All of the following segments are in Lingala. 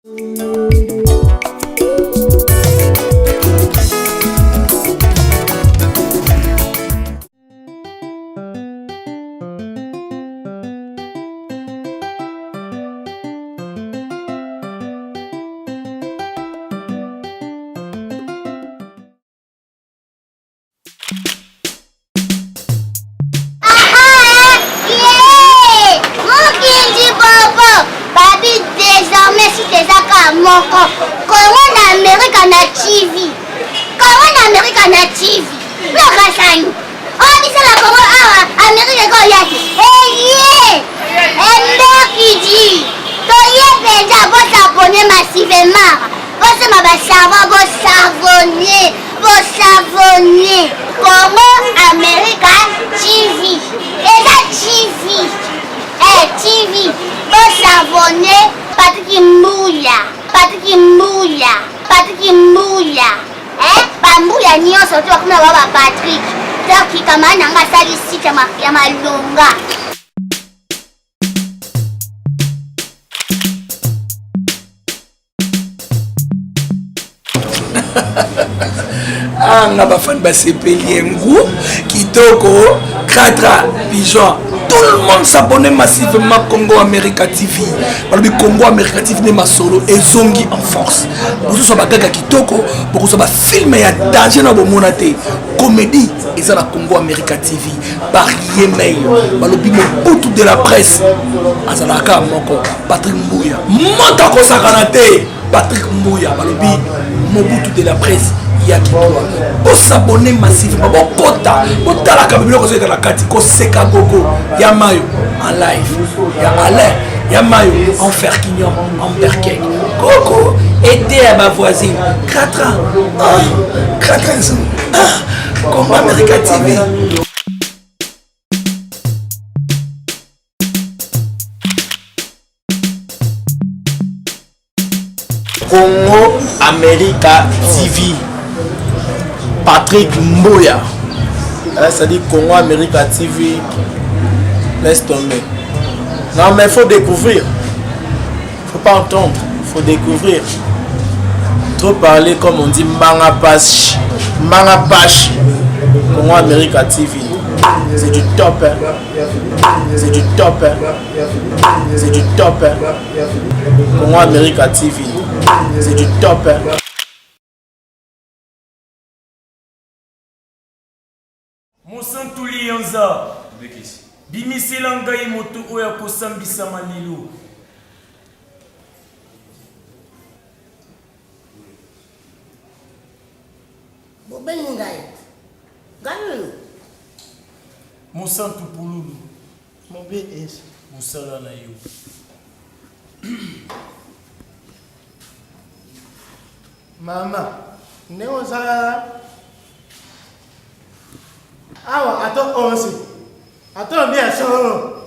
Moko kongo na amerika na tv kongo na amerika na tv lokasani oyo biso na kongo awa amerika ekoya te eye emberkidi toye mpenza bosabone massivement bosomba basavon bosavone bosavone congo america tv eza tv eh, tv bosavone patiki mbuya patiki mbuya patiki mbuya eh, bambuya nyonso to bakoma ba ba patrik donc kamara na nga asali site ya malonga. Ah, nga bafani basepeli engu kitoko cratra pigeon tout le monde s'abonne massivement Congo America TV balobi Congo America TV nde masolo ezongi en force bozozwa bagaga kitoko bokozwa bafilme ya danger na bomona te comédie eza na Congo America TV par yemei balobi mobutu de la presse azalaka moko Patrick Mbuya moto akosakana te Patrick Mbuya balobi mobutu de la presse ya kitwa bosabone massivement bokota botalaka biloko ezoleka na kati koseka gogo ya mayo en live ya alain ya mayo en ferquignon en berkek koko ete ya bavoisine 4 ans 4 ans Congo America TV. Congo America TV. Patrick Mboya. C'est-à-dire Congo America TV. Laisse tomber. Non, mais il faut découvrir. Faut pas entendre. Faut découvrir. Trop parler, comme on dit, Mbanga Pache. Mbanga Pache. Congo America TV. C'est du top. Hein. C'est du top. Hein. C'est du top. Hein. Congo America TV. C'est du top. Hein. Mosantu Liyanza, bimisela ngai moto oyo akosambisama lelo. Bobengi ngai, ngai oyo. Mosantu Pululu, Mabe esi. Mosala na yo. Mama, ndenge oza awa ata osi ata olobi ya solo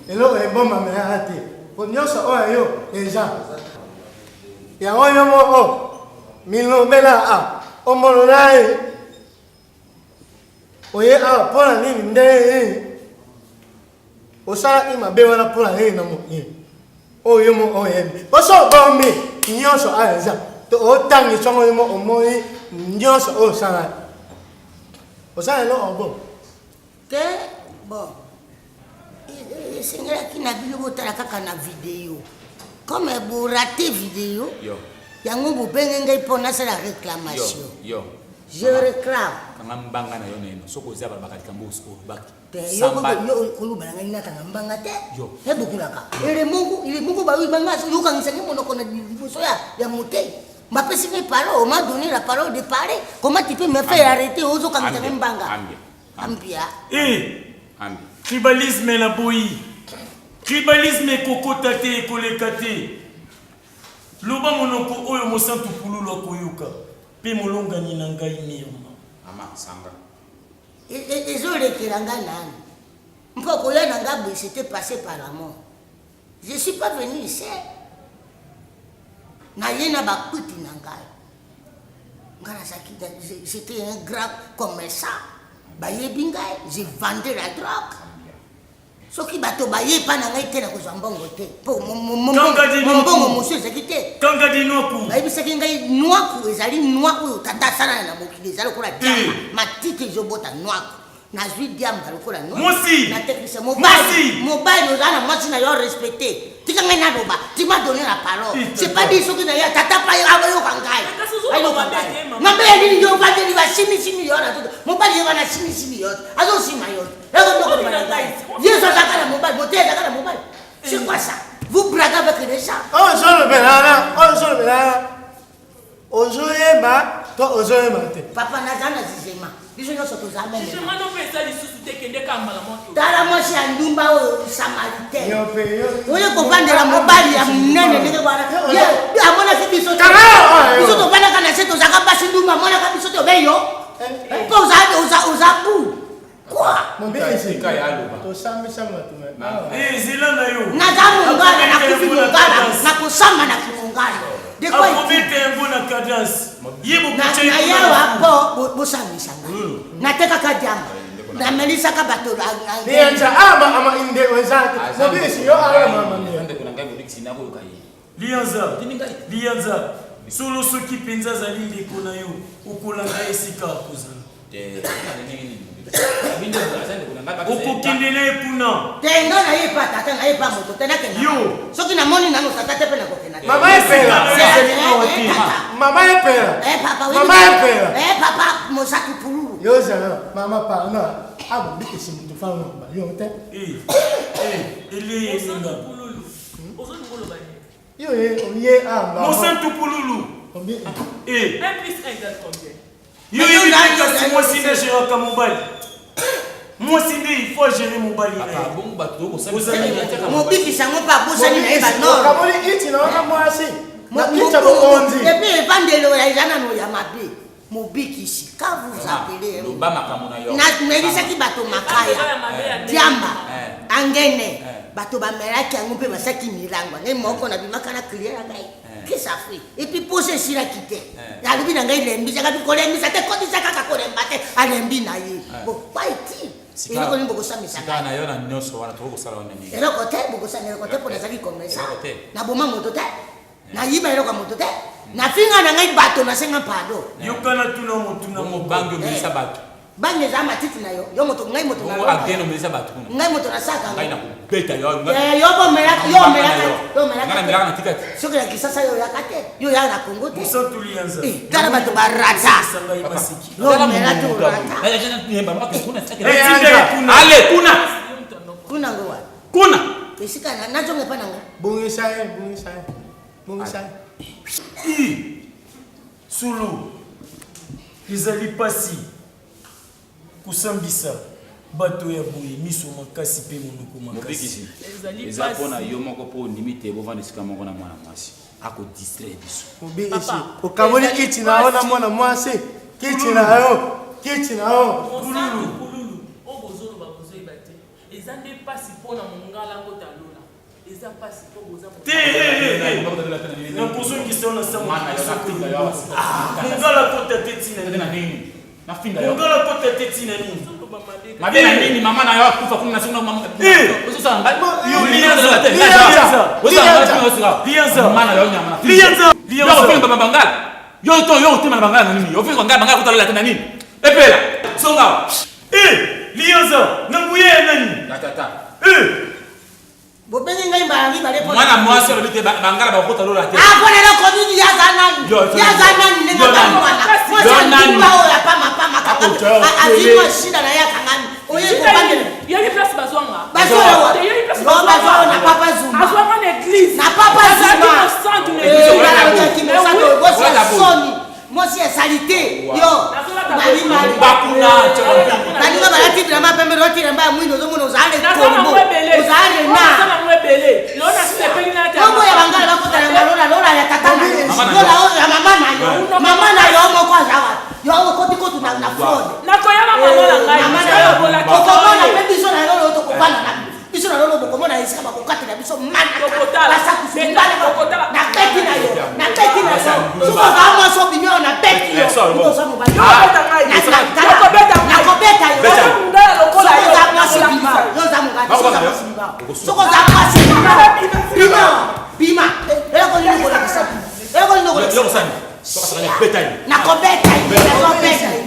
eloko ebombamela te po nyonso oyo yo eza yango yo moko milobela a omolola ye oye awa mpo na nini ndenge nini osalaki mabe wana mpo na nini na mokili oyo yo moko oyebi poso obombi nyonso ayo eza to otangisa yango yo moko omoni nyonso oyo osalaki osala eloko obo te bon esengelaki na bino botala kaka na video comme borate video yango bobenge ngai mpo nasala réclamation yo je réclame kanga mbanga na yo neno soki oza balobaka likambo olobaki koloba na ngai nakanga mbanga te ebokulaka ele moko ele moko banga yokangisaki monoko na liboso ya motei bapesi ngai parole on m'a donné la parole de parler comment tu peux me faire arrêter ozokangisa ngai mbanga ambia eh tribalisme na boyi tribalisme ekokota te ekoleka te loba monoko oyo mosantu pululu akoyoka mpe molongani na ngai mirma mama sanga Ezolekela nga nani mpo koya na nga boye c'était passé par la mort je suis pas venu ici naye na bakwiti na ngai nga nazalaki j'étais un grand commerçant bayebi ngai je vendais la drogue. Soki bato baye epai na ngai te, nakozwa mbongo te, mpo mombongo mosusu ezalaki te. Bayebisaki ngai nwaku ezali nwa oyo tata asalana na mokili, ezali lokola diamba, matiti ezobota nwaku. Nazwi diamba lokola nwa, natekisa mobali. Mobali ozala na mwasi na yo respecte. Tika ngai naloba, tu m'as donné la parole. C'est pas dit soki na ye tata pa ayoka ngai, ayoka ngai. Mabe ya nini yo ovandeli basimisimi yo na mobali ye wana asimisimi yo, azosima yo. Yesu azalaka na mobali, mote azalaka na mobali. C'est quoi ça? Vous blaguez avec les gens. Ozolobelana, ozolobelana. Ozoyeba to ozoyeba te. Papa naza na zizema. Biso nyonso toza meme. Jugement no mpe eza lisusu te, kende kaka mbala moko. Tala mwasi ya ndumba oyo samaritain. Oye kovandela mobali ya monene ndenge wana. Ye amonaki biso te. Biso tovandaka na se tozalaka basi ndumba amonaka biso te obe yo. Mpo oza oza oza bu. Quoi? Tosambisa bato. Zela na yo. Naza mongala, nakufi mongala, nakosamba na kimongala. De quoi akobeta yango na cadence ye na yawa po bosambisa ngai. Natekaka diamba. Namelisaka bato. Lianza ama ama inde eza mobisi yo ala mama mia. Lianza, Lianza, solo soki mpenza azali ndeko na yo, okolanda esika akozala. Okokende na ye kuna. Te, nga na ye pa tata na ye pa moto te, nakenda. Yo. Soki namoni nano tata te mpe nakokenda te. Mama epela. Mama epela. Eh papa, oui. Mama epela. Eh papa, mosatu pululu. Yo zala mama pardon. Abo bikisi mutu fa ngomba yo te. Eh, eh, eleye elinga. Yo ye ye ah mama. Mosantu pululu. Eh. 1 plus 1 égale combien? Yo yebi te kasi mwasi nde agéraka mobali. Mwasi nde il faut gérer mobali na ye. Mobikisa yango mpe abosani na ye banor. Okaboli iti na wana mwasi. Na iti ya bokonzi. Et puis evandelo ya eza nano ya mabe. Mobikisi, quand vous appelez, loba makambo na yo. Namelisaki bato makaya, diamba, angene, bato bamelaki yango mpe basalaki milangwa. Ngai moko nabimaka na client na ngai. Qu'est-ce que ça fait? Et puis pose esilaki te. Alobi na ngai lembisaka, kolembisa te, kotisa kaka kolemba te, alembi na ye. Bon, quoi est-il? Eloko nini bokosambisa ngai? Na yo na nyonso wana tokosala wana nini? Eloko te, bokosala eloko te mpo nazalaki commerçant. Naboma moto te. Nayiba eloko ya moto te. Nafinga na ngai bato nasenga pardon. Yokana tuna motuna moko. Bangi omelisa bato. Bangi eza matiti na yo. Yo moto ngai moto na. Agene omelisa bato kuna. Ngai moto nasaka. Ngai nakobeta yo. Yo bomelaka yo omelaka yo omelaka. Ngai namelaka na tika te. Soki na Kisasa yo oyaka te. Yo oyaka na Congo te. Mosantu Lianza. Tala bato barata. Yo omela te orata. Ale kuna. Kuna ngo wapi? Kuna. Esika na nazonga epa na nga. Bongisa ye, bongisa ye. Bongisa ye. I solo ezali pasi kosambisa bato ya boye miso makasi mpe monoko makasi. Mobikisi eza mpo na yo moko mpo ondimi te bovanda esika moko na mwana mwasi akodistraire biso. Mobikisi okaboli kiti na yo na mwana mwasi, kiti na yo, kiti na yo. Mosantu pululu oyo bozoloba bozoyeba te eza nde pasi mpo na mongala kota lola. Eza pasi po boza te nakozongisa yo na sango mongala kota te ntina nini mongala kota te ntina nini mabe na nini mama na yo akufa kuna na songo mama ozosala ngai Lianza mama na yo nyama na Lianza yo ofenga baba bangala yo to yo otema na bangala na nini ofenga ngai bangala kota lola te na nini epela songa eh Lianza na nguya ya nani ya tata eh Bobengi ngai mbala mibale mpo mwana mwasi alobi te bangala bakota lola te. Ah pona eloko nini yaza nani? Yaza nani ndenge akangami wana? Mwasi ya ndumba oyo apama pama akangami. Azwi mwa shida na ye akangami. Oye kobandela. Yebi place bazwanga. Bazwanga wapi? Yebi place bazwanga. Bazwanga na papa Zuma. Azwanga na église. Na papa Zuma. Mosantu na église. Azalaki mosantu. Mwasi ya soni. Mwasi ya salite. Yo. Baninga balati bilamba pembe, olati elamba ya mwindo, ozomona ozala lekombo, ozala renard. Bongo ya bangala bakota na lola, lola ya tata na yo, lola oyo ya mama na yo, mama na yo moko aza wapi? Yo okoti kutu na fraude. Nakoya na mama na ngai. Mama na yo okomona mpe biso na lolo tokofanda na biso na lolo, bokomona esika bakokatela biso manaka basakusu na beti na yo, na beti na yo. Soki ozala mwasi obimi oyo na beti yo, soki oza mobali nakobeta yo. Soki oza mwasi obima yo, oza mobali, soki oza mwasi. Nakobeta ye, nakobeta ye. Nakobeta ye.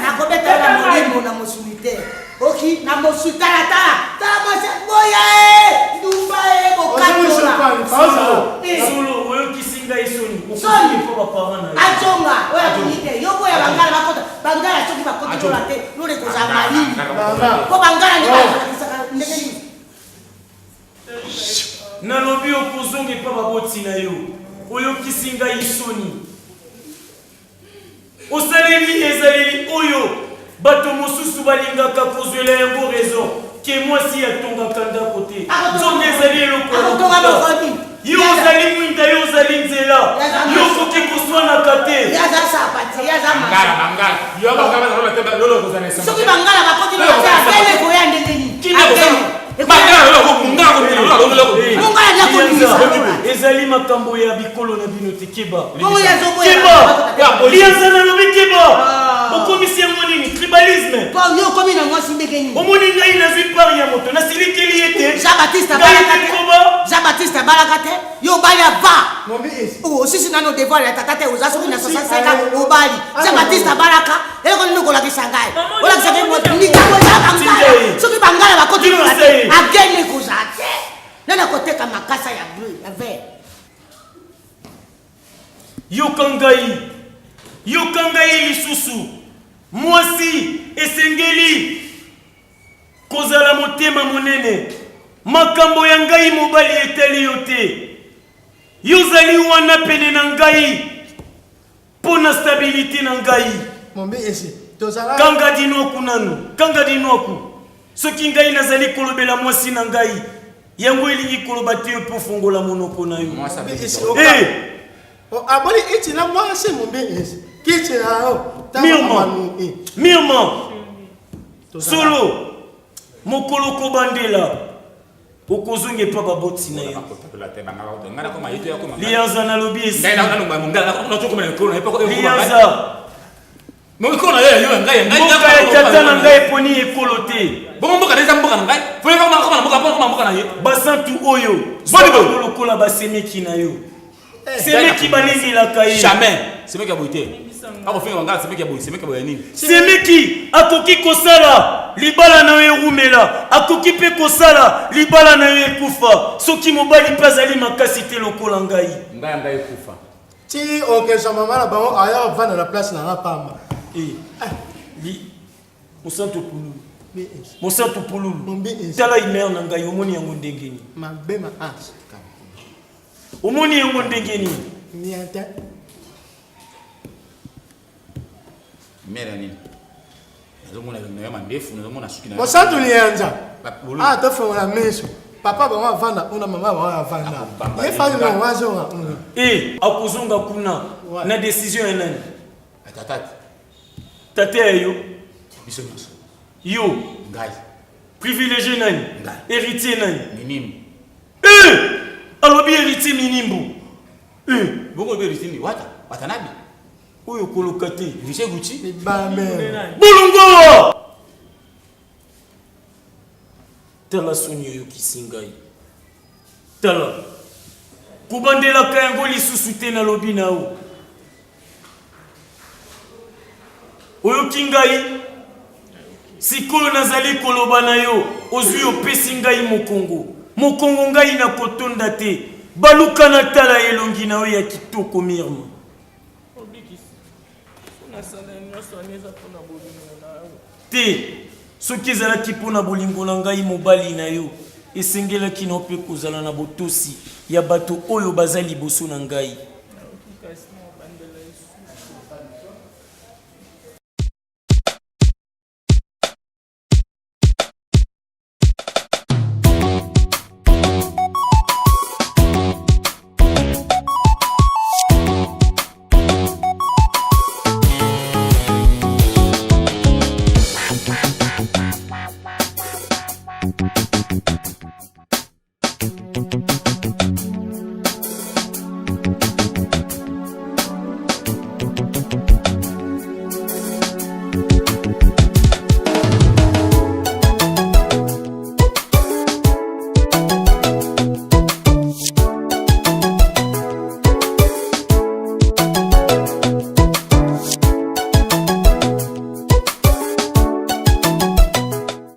Nakobeta ye na molimo na mosuni te. Oki na mosuni tala tala tala mwasi boya e ndumba e bokatola. Solo oyokisi ngai soni. Soni. Mpo ba parents na yo. Azonga oyo akoki te yo boya bangala bakota bangala soki bakoti lola te lola ekozala malili mpo bangala nde balakisaka ndenge nini. Nalobi okozonga epa baboti na yo. Oyokisi ngai soni. Osaleli ezaleli oyo bato mosusu balingaka kozwela yango raison ke mwasi atongaka ndako te. Nzoka ezali eloko ya Akotonga lokuta. ndako nini? Yo ozali mwinda, yo ozali nzela. Yo okoki koswanaka te. Ye aza sapati, ye aza Bangala, masa. bangala. Yo bangala bazala te lolo kozala esengo. Soki bangala bakoti lola te abele ekoya ndenge nini? Kimia kozala. Abele. Bangala lolo ko mungala ko lolo lolo ko. Mungala nde akolingisa lola. Ezali makambo ya bikolo na bino te, keba. Bongo ye azoboya Keba. bakota te. Lianza nalobi keba. Ah. Okomisi yango nini? Tribalisme. Po yo okomi na mwasi ndenge nini? Omoni ngai nazwi part ya moto, nasilikeli ye te. Jean Baptiste Ngai abalaka te. nikoba. Jean Baptiste abalaka te. Yo obali ava. Mombi esi. Oh, osisi nano devoir ya tata te, oza soki na 65 ans obali. Jean Ah, Baptiste abalaka. Eloko nini okolakisa ngai? Maman, Olakisa ngai likambo moto. nini? Likambo eza bangala. Tinda ye. Soki bangala bakoti lola Limbisa te, ye. agene kozala te. Nani akoteka makasa ya bleu, ya vert? Yoka ngai, yoka ngai lisusu. Mwasi esengeli kozala motema monene. Makambo ya ngai mobali etali yo te. Yo ozali wana pene na ngai mpo na stabilite na ngai. Mombi esi. Tozala. Kanga dinwaku nanu, kanga dinwaku. Soki ngai nazali kolobela mwasi na ngai, yango elingi koloba te yo mpo fongola monoko na yo. Mwasi Mombi abeti esi. zolo. Eh! Aboli iti na mwasi mombi esi. Kiti na yo. Mirma, Mirma, solo mokolo kobandela okozonga epa baboti na yo. Lianza nalobi esi. Lianza, mboka ya tata na ngai eponi ekolo te. Bongo mboka na eza mboka na ngai. Fo yeba koma mboka mboka mboka na ye. Basantu oyo Boni boye. bango lokola basemeki na yo. Semeki balengelaka ye. Jamais. Semeki ya boye te. Akofinga bangala semeki ya boye, semeki ya boye ya nini? Semeki akoki kosala libala na yo erumela, akoki mpe kosala libala na yo ekufa, soki mobali mpe azali makasi te lokola ngai. Ngai ya ngai ekufa. Ti okesa mama na bango aya ovanda na place na nga pamba. Eh, li mosantu pululu, Mombi esi. mosantu pululu, Mombi esi. tala humeur na ngai, omoni yango ndenge nini? Mabe makasi. Omoni yango ndenge nini? Niente. Mère ya nini? Nazomona na yo mandefu, nazomona suki na yo. Mosantu lianza. Ba- Ah, tofongola miso. Papa bango avanda kuna, mama bango avanda. Akobamba Ye fani ye. bango azonga. Eh, akozonga kuna Ouais. na décision ya nani? Tata te. Tata ya yo, Biso nyonso. yo Ngai. privilégié nani? Ngai. Héritier nani? Minimbu. Eh, alobi héritier minimbu. Eh, Bongo oyebi héritier nini? Wata. Watanabe. oyo koloka te. Héritier Gucci. Libambe. Bolongo! Tala soni oyokisi ngai. Tala. Kobandelaka yango lisusu te nalobi na yo. Oyoki ngai? Sikoyo nazali koloba na yo, ozwi opesi ngai mokongo. Mokongo ngai nakotonda te. Baluka natala elongi na yo ya kitoko Mirma. Obikisi. Nasala nyonso wana eza mpona bolingo na yo. Te, soki ezalaki mpo na bolingo na ngai mobali na yo, esengelaki na yo mpe kozala na botosi ya bato oyo baza liboso na ngai. Nayoki kasi na obandela lisusu. Thank you.